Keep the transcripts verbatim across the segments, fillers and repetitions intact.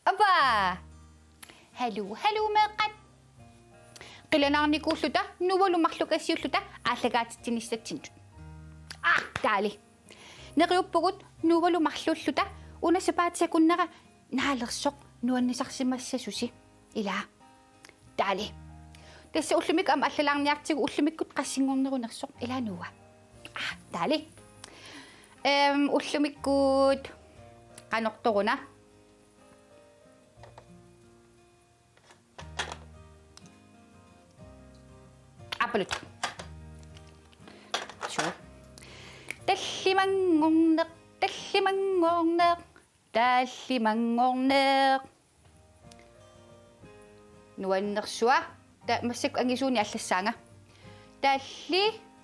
Ava! Haluu, haluu meeqqat. Qilanaarnikuulluta Noahlu marluk assiulluta aallakaatitsinissatsinnut. Ah, taali. Neriuppugut Noahlu marluulluta una sapaatip akunnera naalersoq nuannisarsimassasusi. Ilaa. Taali. Tassa ullumikkut aamma allalaarniartigu ullumikkut qassinngornerunersoq ilaa Noah. Ah, taali. Ehm, ullumikkut qanortoruna. Aappaluttoq. Suu. Tallimanngorneq, tallimanngorneq, tallimanngorneq. Nuannersuaq. Ta-, massakkut angisuunik allassaanga. Tallimang-,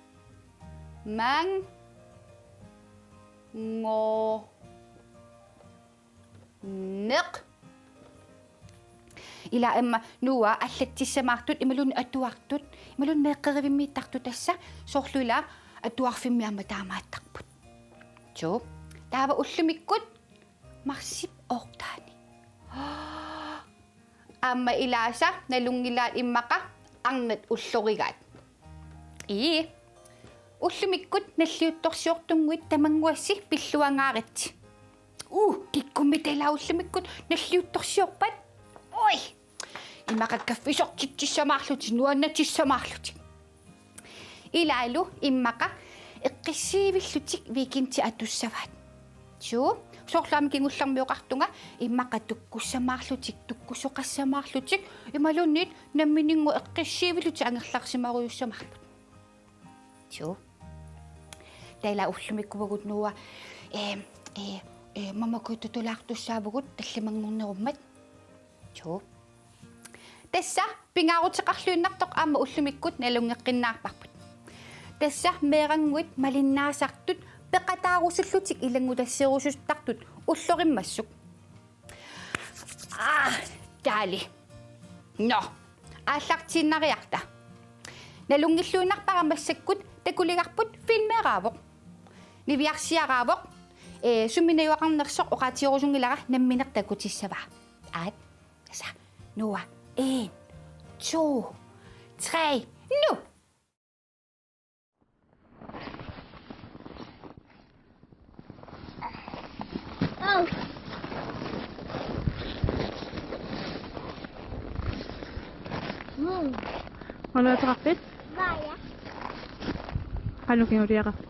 ngo-, neq. Ilaa aamma Noah allatsissamaartut imaluunniit atuartut, imaluunniit meeqqerivimmiittartut tassa soorlu ilaa atuarfimmi aamma taamaattarput. Suu. Taava ullumikkut marsip oortaani. Aamma ilaasa nalunngilaat immaqa arnat ullorigaat. Ii. Ullumikkut nalliuttorsiortunnguit tamannguassi pilluangaaritsi. Uu, kikkummita ilaa ullumikkut nalliuttorsiorpat. Ui. Immaqa kaffisortitsissamaarlutik, nuannatissamaarlutik. Ilaallu immaqa eqqissiivillutik weekendi atussavaat. Suu, soorlu aamma kingullermik oqartunga immaqa tukkussamaarlutik, tukkusoqassamaarlutik, imaluunniit namminerlu eqqissiivillutik angerlarsimarujussamaarput. Suu. Taava ilaa ullumikkuuvugut Noah, ee, ee, ee, mamakujutulaartussaavugut tallimanngornerummat. Suu. Tassa pingaaruteqarluinnartoq aamma ullumikkut nalunngeqqinnaarparput. Tassa meerannguit malinnaasartut peqataarusullutik ilanngutassiorusuttartut ullorimmassuk. Aa, taali. Nå, aallartiinnariarta. Nalunngilluinnarpara massakkut takuligarput filmeeraavoq. Niviarsiaraavoq. Ee, sumi najugaqarnersoq oqaatigerusunngilara nammineq takutissavaa. Aat, tassa. Noah. En, to, tre, nu! Qanoq ateqarpit? Qanoq kingulliaqarpit?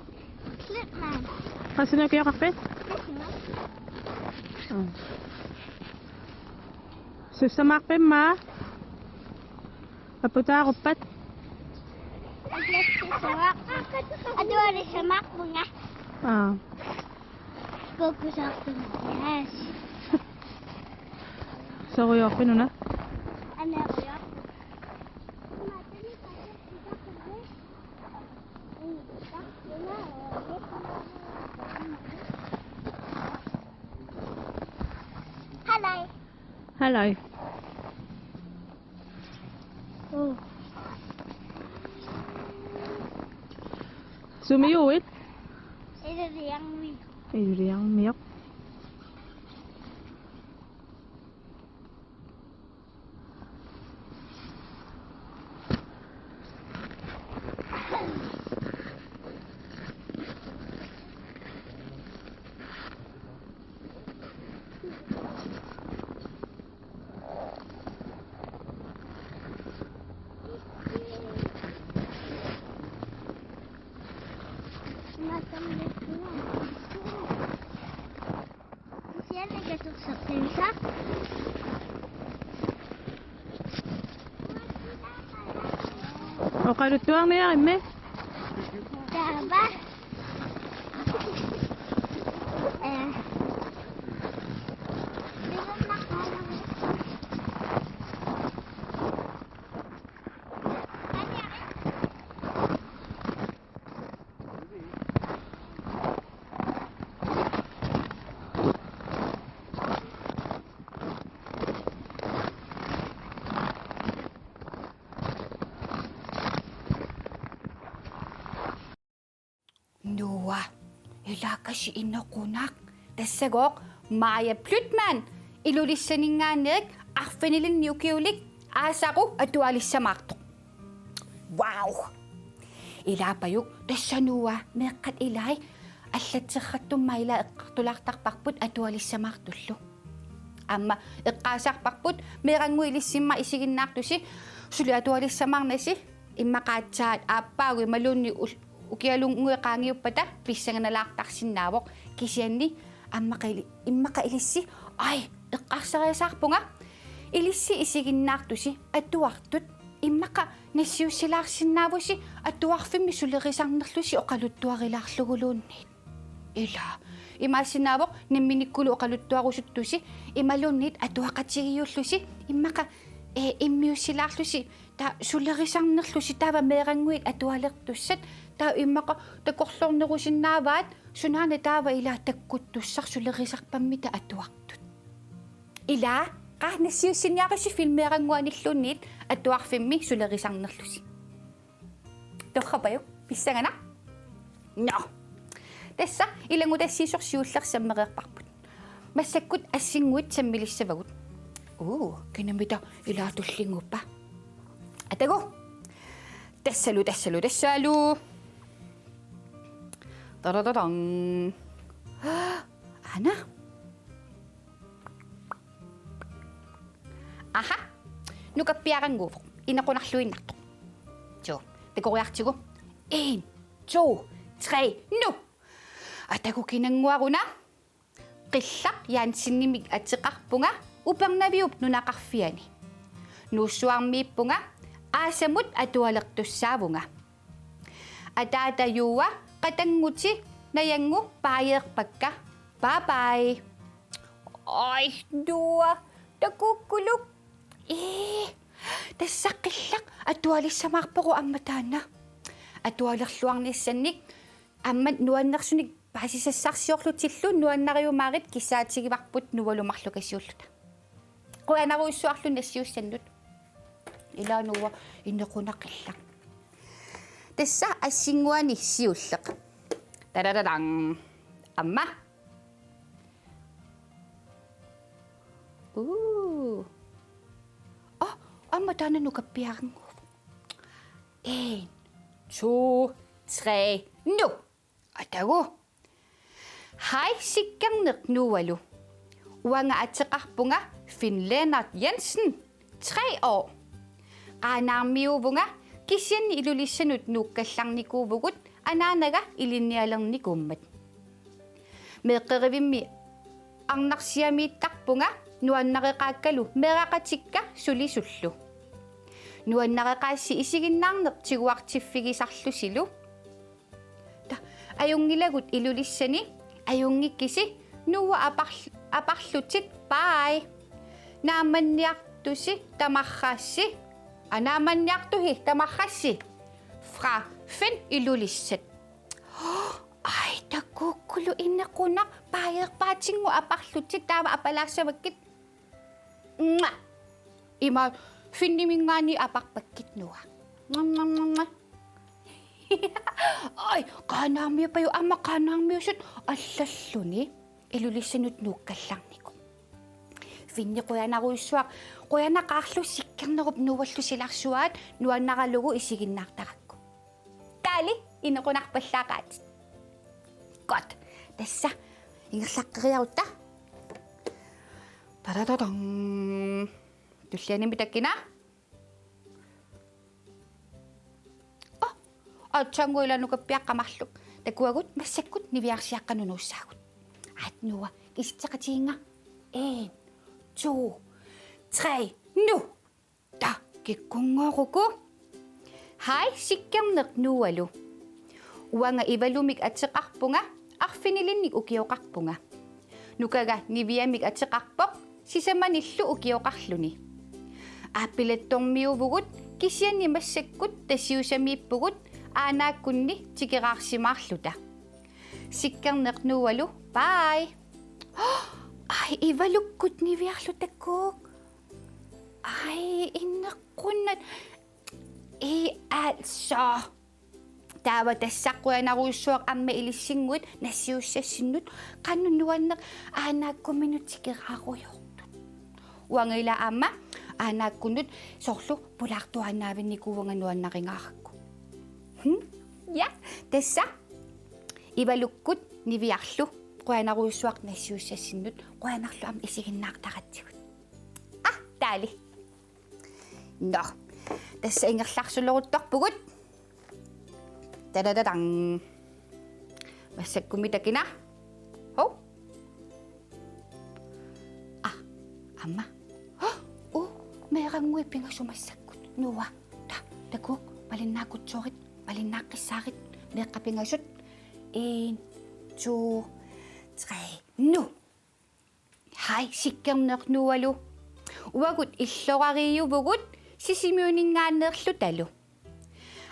Qassinut kingulliaqarpit? Sussamaarpimma? Aputaaruppat? Atuarissamaarpunga. Aa. Kukkusoorpunga. Yes. Sorujoorpit una? Anerujoorpunga. Hallo. Hallo. Oh. Sumiuit? Ilulissarmi. Ilulissarmi. Oqaluttuarniarimmi? Taava. Ee. Ua, ilaakasi inequnaq. Tassagooq Maja Blütmann Ilulissaninngaanneeq arfinilinnik ukiulik aasaqu atualissamaartoq. Wow! Ilaapajuk, tassa Noah meeqqat ilai allatserrattummaa ilai eqqartulaartarparput atualissamaartullu. Aamma eqqaasarparput: Meerannguit ilissi immaqa isiginnaartusi, suli atualissamaarnasi, immaqa aatsaat aappaagu imaluunniit ul-, ukialunnguit qaangiuppata pissanganalaartarsinnaavoq. Kisianni aamma qili-, immaqa ilissi, ai, eqqarsariasaarpunga, ilissi isiginnaartusi atuartut immaqa nassiussilaarsinnaavusi atuarfimmi sulerisarnerlusi oqaluttuarilaarluguluunniit. Ila, imaassinnaavoq namminikkulu oqaluttuarusuttusi imaluunniit atuaqatigiiullusi immaqa, ee, immiussilaarlusi, taava sulerisarnerlusi, taava meerannguit atualertussat, taava immaqa takorloornerusinnaavaat, sunaana taava ila takkuttussaq sulerisarpammita atuartut. Ila, qaa nassiussiniarisi filmeerannguanilluunniit atuarfimmi sulerisarnerlusi. Torrapajuk, pissanganaq? Nå. Tassa ilanngutassiisoq siulleq sammereerparput. Massakkut assinnguit sammilissavagut. Uu, kinamita ilaa tullinnguuppa? Atagu. Tassalu, tassalu, tassalu. Tadadadang. Aana. Aha. Nukappiarannguuvoq. Inequnarluinnartoq. Suu, takoriartigu. En, to, tre, nu! Atagu kinannguaruna. Qillaq Jensenimik ateqarpunga Upernaviup nunaqarfiani. Nuussuarmiippunga, aasamut atualertussaavunga. Ataata Juua qatanngutit najanngu paajeerpakka. Bye bye. Ai, Noah, takukkulu. Ee, tassa qillaq atualissamaarpoq aamma taanna. Atualerluarnissannik aamma nuannersunik paasisassarsiorlutillu nuannariumaarit kissaatigivarput Noahlu marlukasiulluta. Qujanarujussuarlu nassiussannut. Ilaa Noah, inequnaq qillaq. Tassa assinnguani siulleq. Tadadadang. Aamma. Uu. Aa, aamma taanna nukappiarannguuvoq. En, to, tre, nu! Atagu. Hej, Sikkerneq Noahlu. Uanga ateqarpunga Finn Lennert Jensen, tre år. Qaanaarmiuuvunga, kisianni Ilulissanut nuukkallarnikuuvugut anaanaga ilinnialernikuummat. Meeqqerivimmi arnarsiamiittarpunga nuannareqaakkalu meeraqatikka sulisullu. Nuannareqaassi isiginnaarneq tiguartiffigisarlusilu. Ta, ajunngilagut Ilulissani, ajunngikkisi, Noah apar-, aparlutit, bye. Naammanniartusi tamarrassi. Aa, naammanniartusi tamarrassi. Fra Finn Ilulissat. Ai, takukkulu inequnaq, paajeerpaatinnguaq aparlutit, taava apalaassavakkit. Mua. Ima Finniminngaanniit aparpakkit Noah. Mua, mua, mua, mua. Ai, Qaanaarmiupajuk aamma Qaanaarmiusut allalluni Ilulissanut nuukkallarnikoq. Finni qujanarujussuaq, qujanaqaarlu Sikkernerup Noahlu silarsuaat nuannaralugu isiginnaartarakku. Taali inequnarpallaaqaat. Godt. Tassa ingerlaqqeriarutta. Tadadadang. Tullianimi takkina. Aa, aatsaannguaq ilaa nukappiaqqat marluk. Takuagut massakkut niviarsiaqqanut nuussaagut. Aat Noah, kisitseqatiginnga. En, to, tre, nu! Ta, kikkunngooruku. Hej, Sikkerneq Noahlu. Uanga Ivalumik ateqarpunga, arfinilinnik ukioqarpunga. Nukaga Niviamik ateqarpoq, sisamanillu ukioqarluni. Aappilattormiuuvugut, kisianni massakkut Tasiusamiippugut, aanaakkunni tikeraarsimaarluta. Sikkerneq Noahlu, bye. Ai, Ivalukkut niviarlu takuuk. Ai, inequnaq. Ee, altså. Taava tassa qujanarujussuaq aamma ilissinnguit nassiussassinnut qanoq nuanneq aanaakkuminut tikeraarujortut. Uanga ila aamma aanaakkunut soorlu pulaartuaannaavinnikuuvunga nuannarigaarakku. Hmm? Ja, tassa Ivalukkut Niviarlu qujanarujussuaq nassiussassinnut, qujanarlu aamma isiginnaartaratsigut. Ah, taali. Nå, tassa ingerlarsuleruttorpugut. Tadadadang. Massakkummi takina. Hov. Ah, aamma. Hov, uh, meerannguit pingasut massakkut. Noah, ta, takuuk, malinnaakutsorit, malinnaaqqissaarit, meeqqat pingasut. En, to, tre, nu. Hej, Sikkerneq Noahlu. Uagut illorariiuvugut Sisimiuninngaanneerlutalu.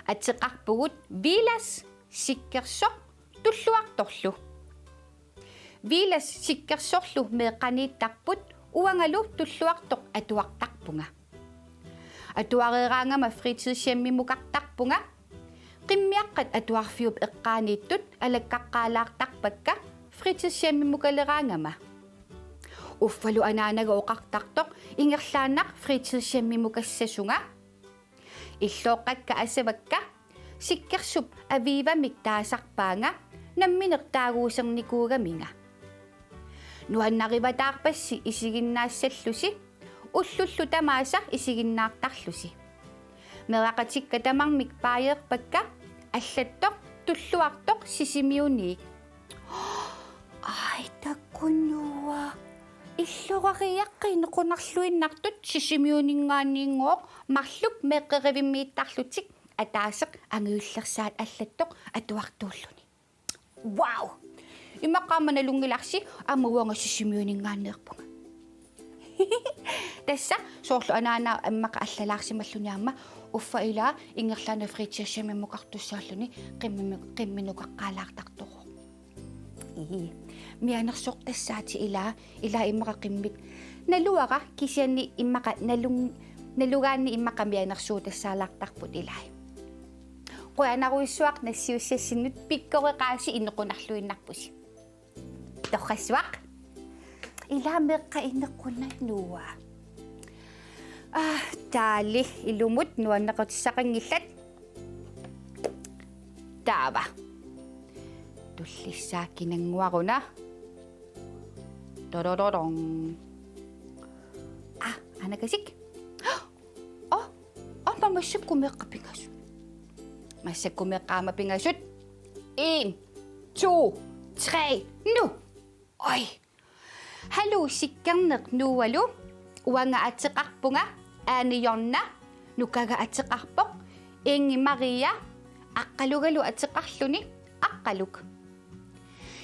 Ateqarpugut Villads, Sikkersoq Tulluartorlu. Villads Sikkersorlu meeqqaniittarput, uangalu Tulluartoq atuartarpunga. Atuareeraangama fritidshjemmimukartarpunga. Qimmiaqqat atuarfiup eqqaaniittut alakkaqqaalaartarpakka fritidshjemmimukaleraangama. Uffalu anaanaga oqartartoq ingerlaannaq fritidshjemmimukassasunga. Illooqqakka asavakka Sikkersup Avivamik taasarpaanga nammineq taaguusernikuugaminga. Nuannarivataarpassi isiginnaassallusi, ullullu tamaasa isiginnaartarlusi. Meeraqatikka tamarmik baajeerpakka allattoq Tulluartoq Sisimiuniik. Ai, takuuk Noah. Illorariiaqqat inequnarluinnartut Sisimiuninngaanniinngooq marluk meeqqerivimmiittarlutik ataaseq angajullersaat allattoq atuartuulluni. Wow! Immaqa aamma nalunngilarsi, aamma uanga Sisimiuninngaanneerpunga. Tassa soorlu anaana immaqa allalaarsimalluni aamma uffa ila ingerlaannaq fritidshjemmimukartussaalluni qimmimi-, qimminukaqqaalaartartoq. Ii. Mianersortassaatit ila, ila immaqa qimmit. Naluara kisianni immaqa nalun-, nalugaanni immaqa mianersuutassaalaartarput ilai. Qujanarujussuaq nassiussassinnut, pikkoreqaasi inequnarluinnarpusi. Torrassuaq. Ila meeqqat inequnaq Noah. Ah, taali ilumut nuannequtissaqanngillat. Taava. Tullissaa kinannguaruna. Torororong. Ah, anakasik. Oh, aamma massakkut meeqqat pingasut. Massakkut meeqqat aamma pingasut. En, to, tre, nu. Oj. Haluu Sikkerneq Noahlu, uanga ateqarpunga Ane Jonna, nukaga ateqarpoq Ingi Maria, Aqqalugalu ateqarluni Aqqaluk.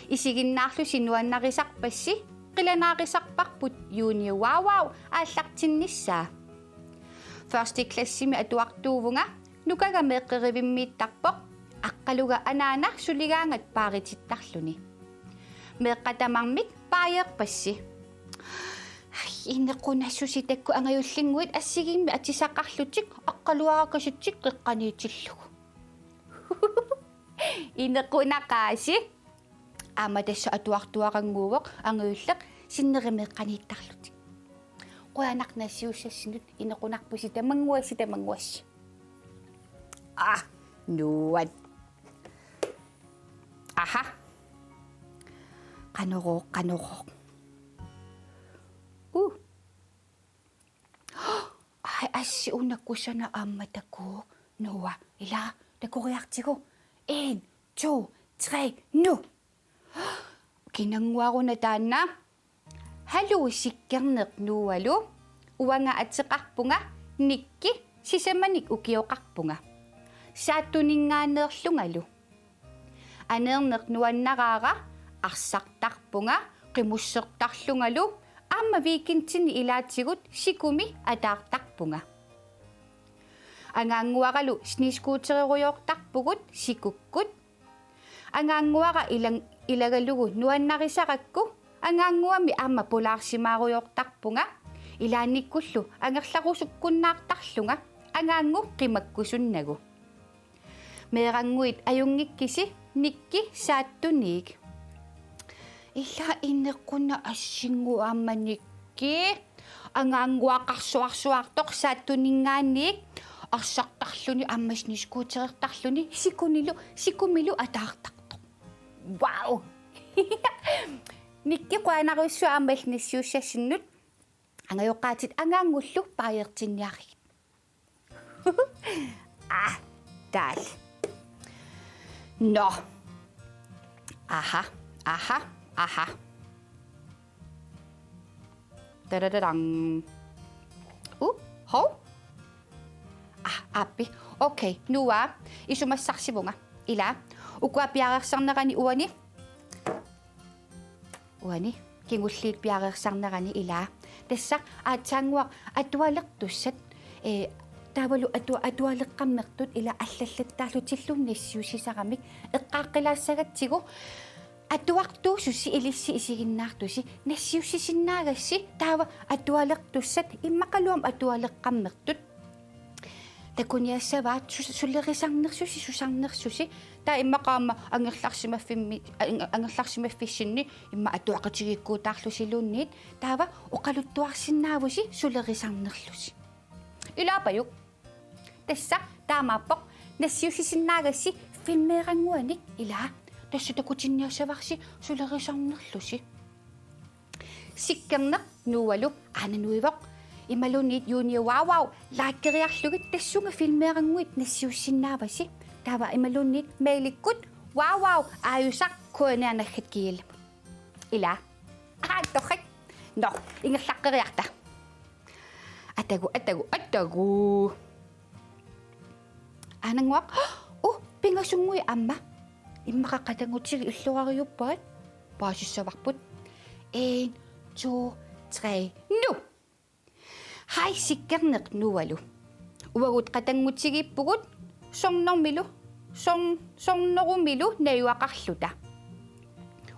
Isiginnaarlusi nuannarisarpassi, qilanaarisarparput Junior Wow Wow aallartinnissaa. Første klassimi atuartuuvunga, nukaga meeqqerivimmiittarpoq, Aqqaluga anaana suligaangat paaritittarluni. Meeqqat tamarmik baajeerpassi. Ai, inequnassusi taakku angajullinnguit assigiimmik atisaqarlutik Aqqaluarakasutsit qeqqaniitillugu. Inequnaqaasi. Aamma tassa atuartuarannguuvoq angajulleq sinneri meeqqaniittarlutik. Qujanaq nassiussassinnut, inequnarpusi tamannguassi, tamannguassi. Ah, nuat. Aha. Qanorooq, qanorooq. Uh. Ai, assi una kusanaq aamma takuuk. Noah, ila, takoriartigu. En, to, tre, nu. Kinannguaruna taanna. Haluu Sikkerneq Noahlu, uanga ateqarpunga Nikki, sisamanik ukioqarpunga. Saattuninngaanneerlungalu. Aneerneq nuannaraara, arsartarpunga, qimussertarlungalu, aamma weekendini ilaatigut sikumi ataartarpunga. Angaannguaralu snescooterirujoortarpugut sikukkut. Angaannguara ilang-, ilagalugu nuannarisarakku, angaannguami aamma pulaarsimaarujoortarpunga, ilaannikkullu angerlarusukkunnaartarlunga, angaanngu qimakkusunnagu. Meerannguit ajunngikkisi Nikki Saattuniik. Ila inequnaq assinguamma Nikki. Angaannguaqarsuarsuartoq Saattuninngaanniit arsartarluni aamma snescooterertarluni sikunilu, sikumilu ataartartoq. Wow! Nikki, qujanarujussuaq aamma illit nassiussassinnut. Angajoqqaatit angaanngullu baajertinniarigit. Ah, taal. Nå. Aha, aha, aha. Tadadadang. Uh, hov. Ah, aappi. Okay, Noah, isumassarsivunga. Ila, ukua piareersarnerani uani. Uani, kingulliit piareersarnerani ila. Tassa aatsaannguaq atualertussat, ee, taavalu atua-, atualeqqammertut ila allallattaallutillu nassiussisaramik eqqaaqqilaassagatsigu atuartuususi ilissi isiginnaartusi nassiussisinnaagassi taava atualertussat immaqaluam atualeqqammertut. Takuniassavaat su-, sulerisarnersusi, susarnersusi. Taava immaqa aamma angerlarsimaffimmi-, ang-, angerlarsimaffissinni immaqa atuaqatigiikkuutaarlusiluunniit. Taava oqaluttuarsinnaavusi sulerisarnerlusi. Ilaapajuk. Tassa taamaappoq nassiussisinnaagassi filmeerannguanik ila. Tassa takutinniassavarsi sulerisarnerlusi. Sikkerneq Noahlu aananuivoq imaluunniit Junior Wow Wow likeriarlugit tassunga filmeerannguit nassiussinnaavasi. Taava imaluunniit mailikkut wow wow aajusaq K N R naggat G L-imut. Ila. Aa, torrak. Nå, ingerlaqqeriarta. Atagu, atagu, atagu. Aanaannguaq. Uh, pingasunnguit aamma. Immaqa qatanngutigiit illuariuppaat. Paasissavarput. En, to, tre, nu! Hej Sikkerneq Noahlu. Uagut qatanngutigiippugut Sornormilu, Sorn-, Sornorumilu najugaqarluta.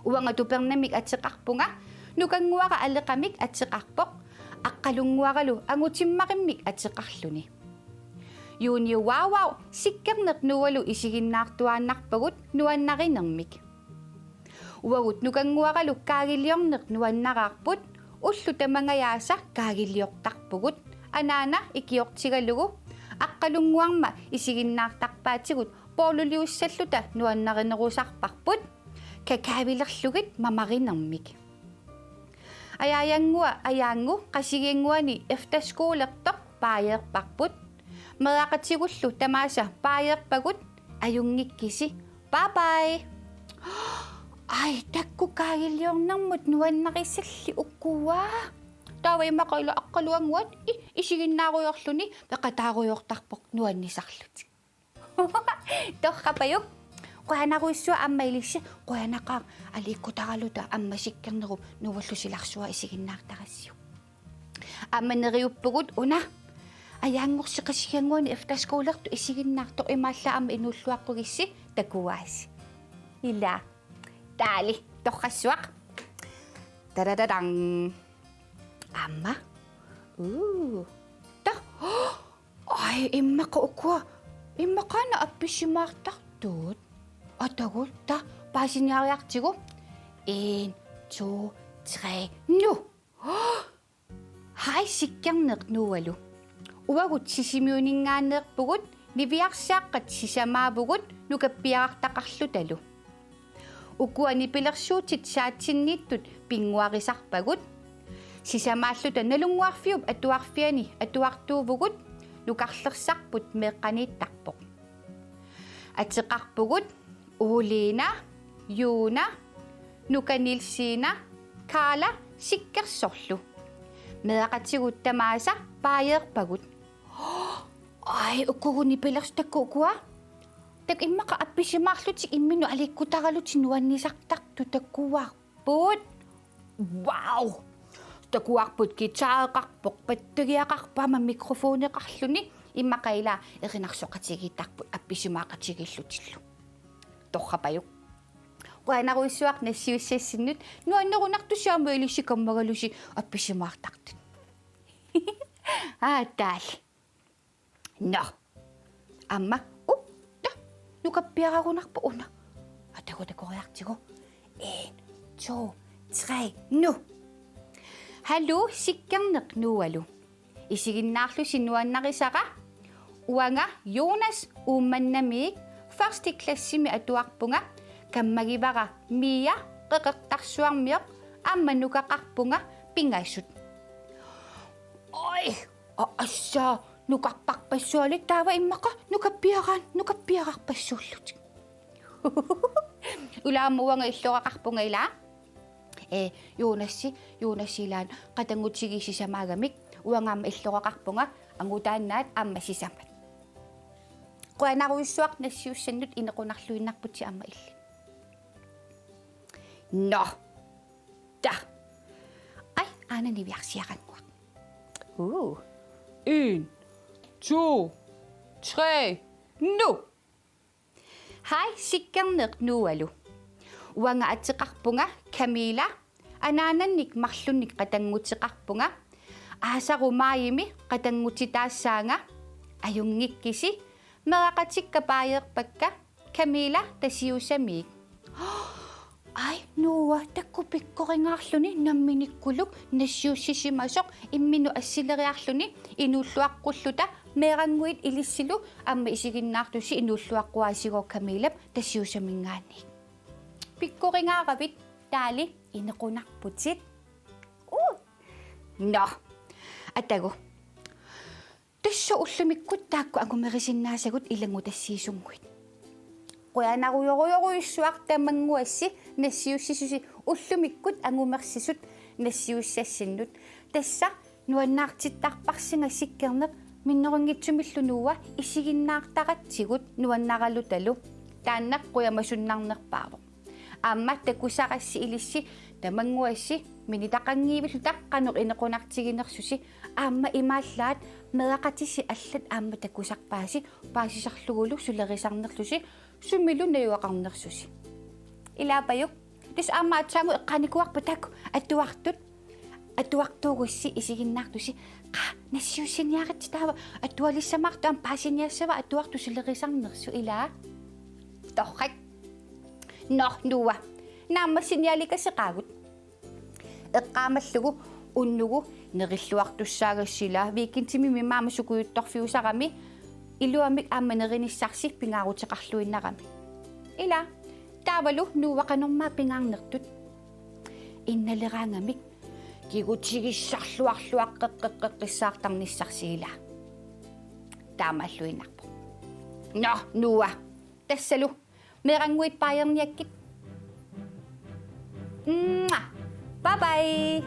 Uanga Tupernamik ateqarpunga, Nukannguara Aleqamik ateqarpoq, Aqqalunnguaralu Angutimmaqimmik ateqarluni. Junior Wow Wow Sikkerneq Noahlu isiginnaartuaannarpagut nuannarinermik. Uagut Nukannguaralu kaagiliorneq nuannaraarput, ullut tamangajaasa kaagiliortarpugut, anaana ikiortigalugu, Aqqalunnguarma isiginnaartarpaatigut poorluliussalluta nuannarinerusarparput, kakaavilerlugit mamarinermik. Ajaajannguaq Ajaannguaq Qasigiannguani efterskolertoq baajeerparput. Meeraqatigullu tamaasa baajeerpagut, ajunngikkisi. Bye bye. Ai, takuuk kaagiliornermut nuannarisallit ukua. Taava immaqa ila Aqqaluannguat i-, isiginnaarujoorluni peqataarujoortarpoq nuannisarlutik. Torrapajuk. Qujanarujussuaq aamma ilissi, qujanaqaaq aliikkutaraluta aamma Sikkernerup Noahlu silarsua isiginnaartarassiuk. Aamma neriuppugut una. Ajaanngorsi Qasigiannguani efterskolertoq isiginnaartoq imaallaat aamma inuulluaqqugissi takuaasi. Ila. Taali, torrassuaq. Tadadadang. Aamma. Uu. Ta. Ai, immaqa ukua. Immaqaana appisimaartartut. Atagu, ta, paasiniariartigu. En, to, tre, nu. Hej Sikkerneq Noahlu. Uagut Sisimiuninngaanneerpugut, niviarsaaqqat sisamaavugut nukappiarartaqarlutalu. Ukua nipilersuutit saatsinniittut pinnguarisarpagut. Sisamaalluta Nalunnguarfiup Atuarfiani atuartuuvugut, nukarlersarput meeqqaniittarpoq. Ateqarpugut Uliina, Juuna, Nuka Nielsiina, Kaala Sikkersorlu. Meeraqatigut tamaasa baajeerpagut. Ai, ukuguuni pilersutakku ukua. Tak immaqa appisimaarlutik imminnut aliikkutaralutik nuannisartartut takuarput. Wow! Takuarput guitareqarpoq, pattagiaqarpoq aamma mikrofoneqarluni, immaqa ila erinarsoqatigiittarput appisimaaqatigiillutillu. Torrapajuk. Qujanarujussuaq nassiussassinnut, nuannerunartusi aamma ilissi kammagalusi appisimaartartut. Aa, taali. Nå. Aamma. Uu, ta. Nukappiaragunarpoq una. Atagu takoriartigu. En, to, tre, nu. Hallo, Sikkerneq Noahlu. Isiginnaarlusi nuannarisara. Uanga Jonas Uummannamiik første klassimi atuarpunga, kammagivara Mia Qeqertarsuarmioq, aamma nukaqarpunga pingasut. Oj, a-, assaa, nukarparpassuali taava immaqa nukappiaraan, nukappiararpassuullutik. Ulaamma uanga illoraqarpunga ilaa. Ee, Jonasi, Jonasi ilaanni qatanngutigiissisamaagamik uanga aamma illoraqarpunga, angutaannaat aamma sisamat. Qujanarujussuaq nassiussannut, inequnarluinnarputit aamma illit. Nå. Ta. Ai, aana niviarsiarannguaq. Uu. En, to, tre, nu. Hej, Sikkerneq Noahlu. Uanga ateqarpunga Camilla, anaanannik marlunnik qatannguteqarpunga. Aasaru maajimi qatanngutitaassaanga. Ajunngikkisi, meeraqatikka baajerpakka, Camilla Tasiusamiik. Ai, Noah, takuuk pikkoringaarluni namminikkuluk nassiussisimasoq imminut assileriarluni inuulluaqqulluta, meerannguit ilissilu aamma isiginnaartusi inuulluaqquaasigooq Camillap Tasiusaminngaanniit. Pikkoringaaravit, taali inequnarputit. Uu. Nå. Atagu. Tassa ullumikkut taakku angumerisinnaasagut ilanngutassiisunnguit. Qujanarujorujorujussuaq tamannguassi nassiussisusi ullumikkut angumersisut nassiussassinnut. Tassa nuannaartittarparsinga Sikkerneq, minnerunngitsumillu Noah, isiginnaartaratsigut nuannaralutalu. Taanna qujamasunnarnerpaavoq. Aamma takusarassi ilissi tamannguassi minitaqanngivilluta qanoq inequnartiginersusi, aamma imaallaat meeraqatisi allat aamma takusarpaasi paasisarlugulu sulerisarnerlusi sumilu najugaqarnersusi. Ilaapajuk? Tassa aamma aatsaannguaq eqqaanikuuarput taakku atuartut. Atuartuugussi isiginnaartusi. Qaa, nassiussiniaritsi taava atualissamaartoq aamma paasiniassava atuartut sulerisarnersut ilaa. Torrak. Nå, Noah. Naammassinialikasseqaagut. Eqqaamallugu unnugu nerilluartussaagassi ilaa, weekendimi maama sukujuttorfiusarami, iluamik aamma nerinissarsi pingaaruteqarluinnarami. Ilaa, taavalu Noah qanormaa pingaarnertut? Innaleraangamik kigutigissarluarluaqqeqqeqqeqqissaartarnissarsi ilaa. Taamaalluinnarpoq. Nå, Noah. Tassalu. Meerannguit baajerniakkit. Mwah. Bye bye.